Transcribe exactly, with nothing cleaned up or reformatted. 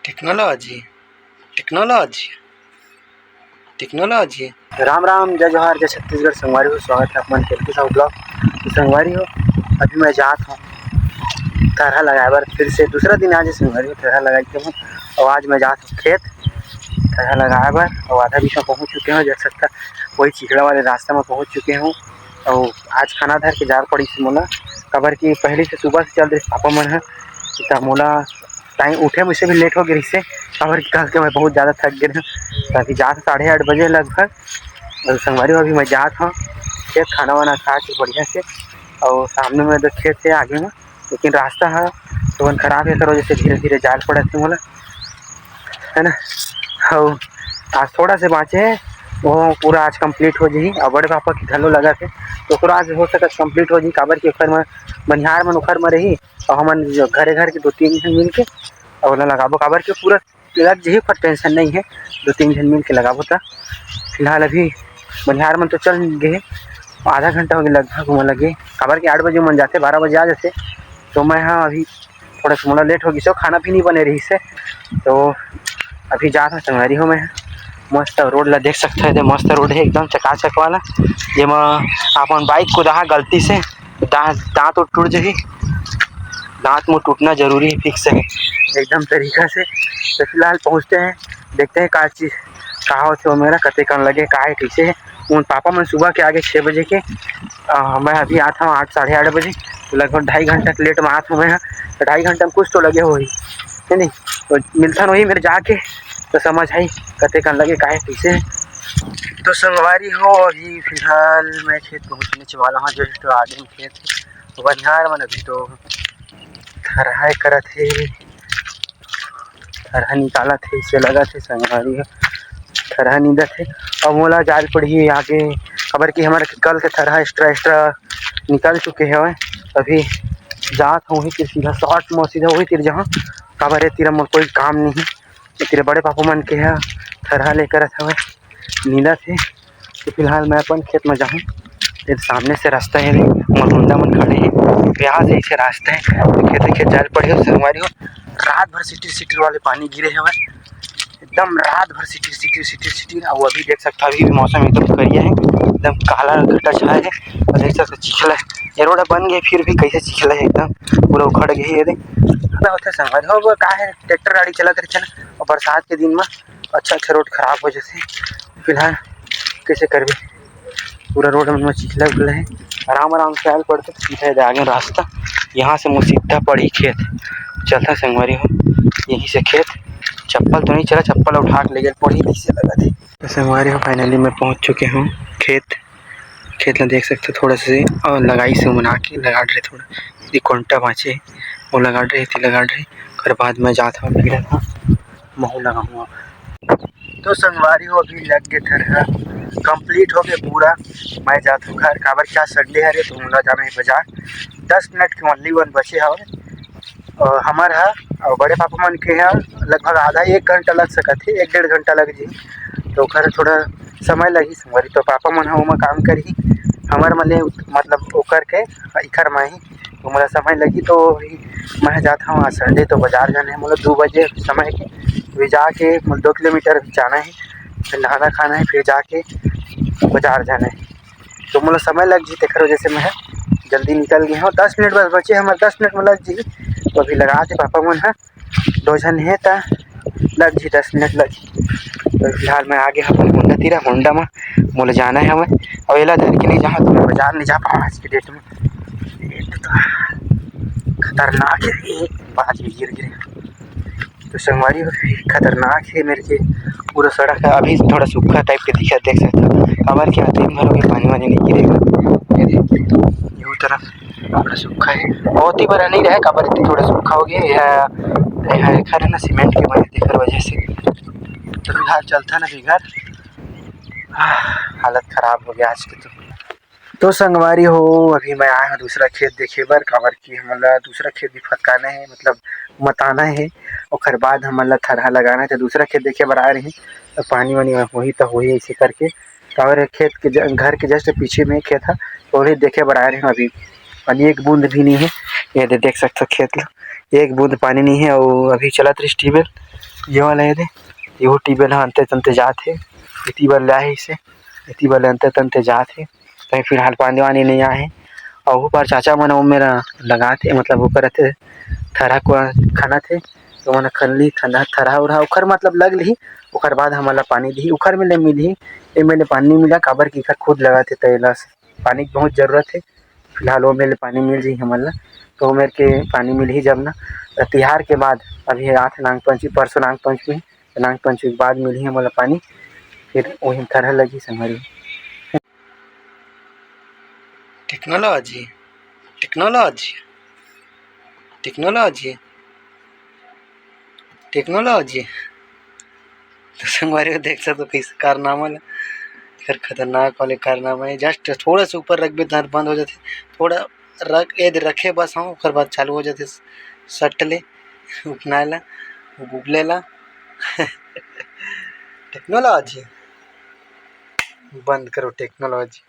Technology, technology, technology. Ram Ram, जय जोहार, जय छत्तीसगढ़। संगवारी हो, स्वागत है आप मन के एलपी साहू ब्लॉग। तो संगवारी हो, अभी मैं जात हूँ थरहा लगाए बर। फिर से दूसरा दिन आज है संगवारी हो, थरहा लगाए के हूँ। और आज मैं जात हूँ खेत थरहा लगाए बर। और आधा बीच में पहुँच चुके हूँ, देख सकता वही चिखला वाले रास्ता में पहुँच चुके हूँ। और आज खाना धर के जाए ल पड़ी से मोला, काबर कि पहले से सुबह से चल रही पापा मन है, त मोला टाइम उठे में से भी लेट हो गई से, काबर कि कल के मैं बहुत ज़्यादा थक गए हूँ। ताकि जात साढ़े आठ बजे लगभग। और संगवारी हो, अभी मैं जात हूँ खेत, खाना वाना खा के बढ़िया से। और सामने में तो खेत है आगे में, लेकिन रास्ता है तो मन खराब है, करो जैसे धीरे धीरे जाए ल पड़त है मोला, है ना। और आज थोड़ा से बाँचे है, वो पूरा आज कंप्लीट हो जाही। और बड़े पापा के घलो लगा थे, तो ओकरो आज हो सकत कंप्लीट हो जाही, काबर कि ओखर में बनिहार मन ओखर में रही, और हमन जो घरे घर के दो तीन झन मिल के और ओला लगाबो, काबर कि पूरा लग जाही, पर टेंशन नहीं है, दो तीन झन मिल के लगाबो। त फिलहाल अभी बनिहार मन तो चल गए, आधा घंटा हो गया लगभग ओमन लगे, काबर कि आठ बजे ओमन जाते, बारह बजे आ जाते। तो मैं हाँ अभी थोड़ा सा मोला लेट हो गई से, खाना भी नहीं बने रही से। तो अभी जात हूँ संगवारी हो मैं। मस्त रोड ला देख सकते हो, मस्त रोड है एकदम चकाचक वाला, जेमा अपन बाइक को दहा गलती से दांत, दांत उठ टूट जाही। दांत मुंह टूटना जरूरी है, फिक्स है एकदम तरीका से। तो फिलहाल पहुंचते हैं, देखते हैं का चीज, का होथे वो मेरा, कते कन लगे, का है, कैसे है। उन पापा मन सुबह के आगे छः बजे के, अ, मैं अभी आत हूँ आठ, साढ़े आठ बजे, तो लगभग ढाई घंटा के लेट में आत हूँ मैं ह। तो ढाई घंटा में कुछ तो लगे होही, है नहीं? तो मिलथन वही मेरे जाके, तो समझ आई कते कन लगे, का है, कैसे है। तो संगवारी हो, अभी फिलहाल मैं खेत पहुँचने वाला हूँ, जस्ट आगे में खेत है। तो बनिहार मन अभी तो थरहा करत हे, थरहा निकालत हे, इसे लगत हे संगवारी हो, थरहा नींदत हे। अब मोला जाए ल पड़ही आगे, काबर कि हमर कल के थरहा एक्स्ट्रा एक्स्ट्रा निकल चुके हवय। अभी जात हूँ वही तीर, सीधा शॉर्ट में सीधा वही तीर जहाँ, काबर ये तीर मोर कोई काम नहीं है। ये तीर बड़े पापा मन के ह थरहा लेकर हवय, नींदत हे। तो फिलहाल मैं अपन खेत में जाहूँ। ये सामने से रास्ता है, मरुंडा मन खड़े हैं, यहाँ से इसे रास्ता है। तो खेत, खेत जाए ल पड़ही संगवारी हो। रात भर सिटिर सिटिर वाले पानी गिरे हवय, एकदम रात भर सिटिर सिटिर सिटिर सिटिर। और अभी देख सकता, अभी भी मौसम एकदम करिया है, एकदम काला घटा छाया है। और देख सकता चिखला है, ये रोड बन गए, फिर भी कैसे चिखला है, एकदम पूरा उखड़ गई है। ये देख, ना होता संगवारी हो, वो का है, ट्रैक्टर गाड़ी चलत रहिथे ना, और बरसात के दिन में अच्छा अच्छा रोड खराब हो जैसे। फिलहाल कैसे करबे, पूरा रोड मन में चिखला उखला है। आराम आराम से आयल पड़ते, सीधा आगे रास्ता, यहाँ से मुँह सीधा पड़ी खेत। चलता संगवारी हो, यहीं से खेत। चप्पल तो नहीं चला, चप्पल उठा के ले गए पड़ी, कैसे लगा थे। तो संगवारी हो, फाइनली मैं पहुँच चुके हूँ खेत। खेत ला देख सकते हो, थोड़ा से और लगाई से बना के लगा रहे, थोड़ा ये कोंटा बाँचे, वो लगा रहे थे, लगा रहे। ओकर बाद मैं जात हूँ, फिर महू लगाऊँ। तो संगवारी हो, अभी लग गए थरहा, कंप्लीट हो गए पूरा। मैं जात हूँ घर, काबर क्या संडे हरे तो मोला जाना है बाजार। दस मिनट के ओनली वन बचे हवे। और हमार हा और बड़े पापा मन के हा लगभग आधा एक घंटा लग सकत है, एक डेढ़ घंटा लग जाही। तो ओकर थोड़ा समय लगही संगवारी, तो पापा मन हा ओमा काम करही, हमार मने मतलब ओकर के इखर मा ही तो मोला समय लगही। तो वही मैं जात हूँ आज संडे, तो बाजार जाना है मोला दो बजे समय के, फिर जाके मोला दो किलोमीटर जाना है, फिर नहाना खाना है, फिर जाके बाजार जाना है। तो मोला समय लग जी, तेकर वजह से मैं जल्दी निकल गई हूँ। दस मिनट बस बचे, हमारे दस मिनट में लग जी। तो अभी लगा दे पापा मन है, दो झन है त लग जी, दस मिनट लग जी। तो फिलहाल मैं आ गया अपन होंडा तीरा, होंडा में मोला जाना है हमें। और एला धर के नहीं जाऊँ तो मैं बाजार नहीं जा पाऊँ आज के डेट में। ये तो खतरनाक है, ये पाँच भी गिर गिरे। तो संगवारी हो, खतरनाक है मेरे के पूरा सड़क है। अभी थोड़ा सूखा टाइप के दिखा, देख सकते हो, काबर क्या दिन भर हो गया पानी वानी नहीं गिरेगा। ये देखिए, ये तरफ थोड़ा सूखा है, बहुत ही बड़ा नहीं रहा, काबर इतनी थोड़ा सूखा हो गया। यह, यह खा ना सीमेंट के बने, तेकर वजह से। तो फिलहाल चलता ना फिर घर। आह, हालत खराब हो गया आज के तो। तो संगवारी हो, अभी मैं आया हूँ दूसरा खेत देखे बर, काबर कि हमन ला दूसरा खेत भी फतकाना है, मतलब मताना है, ओकर बाद हमन ला थरहा लगाना है। तो दूसरा खेत देखे बर आए रही, तो पानी वानी होही तो होही ऐसे करके। काबर ये खेत के ज-, घर के जस्ट पीछे में खेत है, तो वही देखे बर आए रही अभी। पानी एक बूंद भी नहीं है, ये दे देख सकते हो खेत ला, एक बूंद पानी नहीं है। और अभी चलत रही ट्यूबवेल, ये वाला हे दे, ये ट्यूबवेल ह अंते तंते जात हे, इति बर ले आहे इसे, इति बर ले अंते तंते जात हे। कहीं फिलहाल पानी वानी नहीं आए हे। अउ ऊपर चाचा मन ओ मेरा लगात हे, मतलब ओकर अथे थरहा को खनत हे, तो मन खन ली खनत थरहा उरहा ओखर मतलब लग ली, ओखर बाद हमन ला पानी दिही, ओखर में ले मिलही, ए में ले पानी नहीं मिला, काबर कि एखर खुद लगात हे, त एला पानी के बहुत जरूरत हे। फिलहाल ओ मेर ले पानी मिल जाही हमन ला, तो ओ मेर के पानी मिलही जब ना, त तिहार के बाद अभी आत हे नांग पंचमी, परसों नांग पंचमी, त नांग पंचमी के बाद मिलही हमन ला पानी, फिर ओही थरहा लगही संगवारी। Technology, technology, technology, technology. तो संगवारी हो देख सकते हो कैसे कारनामा ला, एकर खतरनाक वाले कारनामा हे। Just थोड़ा सा ऊपर रखबे तहार बंद हो जाथे, थोड़ा रख, ए दे रखे बस, हाँ, ओकर बाद चालू हो जाथे सट ले उपनाए ला, उबले ला। टेक्नोलॉजी, बंद करो टेक्नोलॉजी।